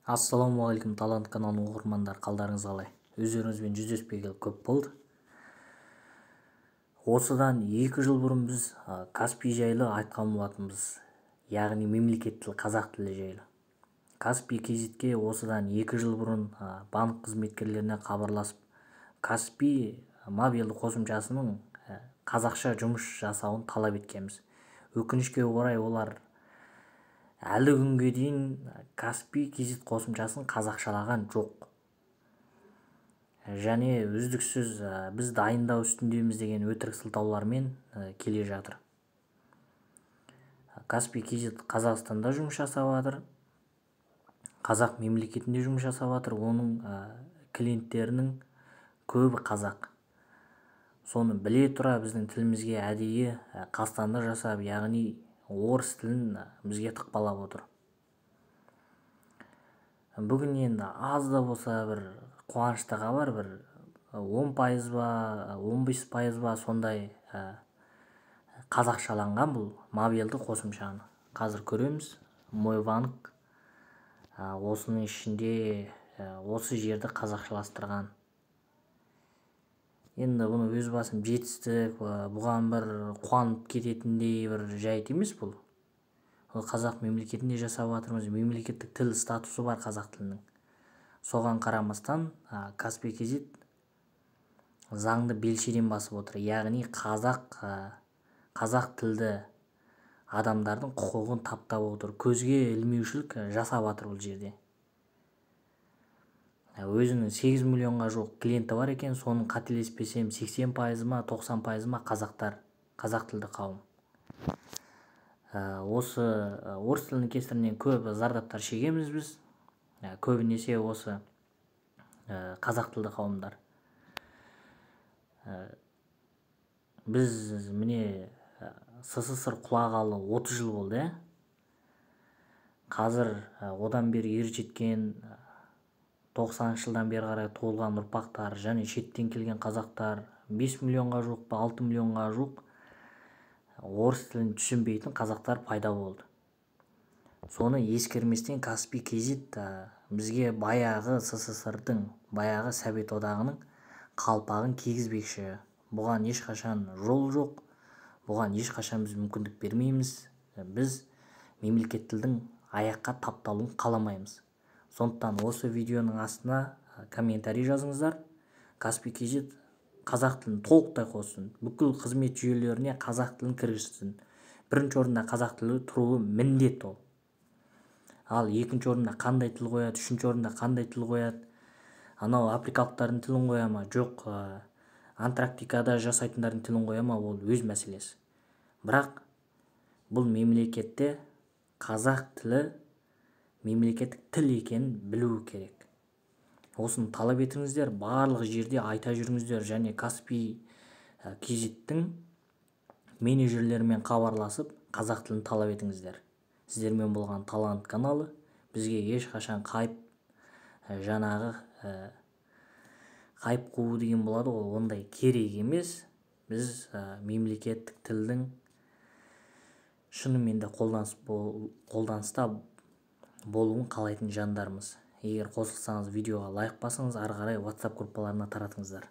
Ассалаумағалейкум, Талант каналының оқырмандары, қалдарыңыз қалай? Өздеріңізбен жүздеспегелі көп болды. Осыдан 2 жыл бұрын біз Каспи жайлы айтқан болатынбыз, яғни мемлекеттік тіл қазақ тілі жайлы. Каспи kz-ке осыдан 2 жыл бұрын банк қызметкерлеріне хабарласып, Каспи мобильді қосымшасының қазақша жұмыс жасауын талап еткенбіз. Өкінішке орай, олар әлі күнге дейін Каспи kz қосымшасын қазақшалаған жоқ және үздіксіз біз дайындау үстіндеміз деген өтірік сылтаулармен келе жатыр. Каспи kz Қазақстанда жұмыс жасап жатыр, қазақ мемлекетінде жұмыс жасап жатыр, оның клиенттерінің көбі қазақ. Соны біле тұра, біздің тілімізге әдейі қастандық жасап, яғни орыс тілін бізге тықпалап отыр. Бүгін енді аз да болса бір қуанышты хабар: бір 10% ба, 15% ба, сондай қазақшаланған бұл мобильді қосымшаны. Қазір көреміз. Мой банк, осының ішінде осы жерді қазақшаластырған. Енді бұны өз басым жетістік, бұған бір қуанып кететіндей бір жайт емес бұл. Ол қазақ мемлекетінде жасап жатырмыз, мемлекеттік тіл статусы бар қазақ тілінің. Соған қарамастан Каспи kz заңды белшеден басып отыр, яғни қазақ тілді адамдардың құқығын таптап отыр, көзге ілмеушілік жасап жатыр. Бұл жерде өзінің 8 миллионға жуық клиенті бар екен, соның, қателеспесем, 80% ма, 90% ма қазақтар, қазақ тілді қауым. Осы орыс тілінің кесірінен көп зардаптар шегеміз біз, көбінесе осы қазақ тілді қауымдар. Біз, міне, СССР құлағалы 30 жыл болды, иә. Қазір одан бері ер жеткен, 90-жылдан бері қарай туылған ұрпақтар және шеттен келген қазақтар 5 миллионға жуық па, 6 миллионға жуық орыс тілін түсінбейтін қазақтар пайда болды. Соны ескерместен Каспи kz бізге баяғы СССР-дің, баяғы Совет Одағының қалпағын кигізбекші. Бұған ешқашан жол жоқ, бұған ешқашан біз мүмкіндік бермейміз. Біз мемлекет тілдің аяққа тапталуын қаламаймыз. Сондықтан осы видеоның астына комментарий жазыңыздар: Каспи kz қазақ тілін толықтай қоссын, бүкіл қызмет жүйелеріне қазақ тілін кіргізсін. Бірінші орында қазақ тілі тұруы міндет ол. Ал екінші орында қандай тіл қояды, үшінші орында қандай тіл қояды, анау африкалықтардың тілін қоя ма, жоқ Антарктикада жасайтындардың тілін қоя ма, ол өз мәселесі. Бірақ бұл мемлекетте қазақ тілі мемлекеттік тіл екенін білуі керек. Осыны талап етіңіздер, барлық жерде айта жүріңіздер және Каспи kz-тің менеджерлерімен хабарласып, қазақ тілін талап етіңіздер. Сіздермен болған Талант каналы. Бізге ешқашан хайп, жаңағы хайп қуу деген болады ғой, ондай керек емес. Біз мемлекеттік тілдің шынымен де қолданыста болуын қалайтын жандармыз. Егер қосылсаңыз, видеоға лайк басыңыз, ары қарай WhatsApp группаларына таратыңыздар.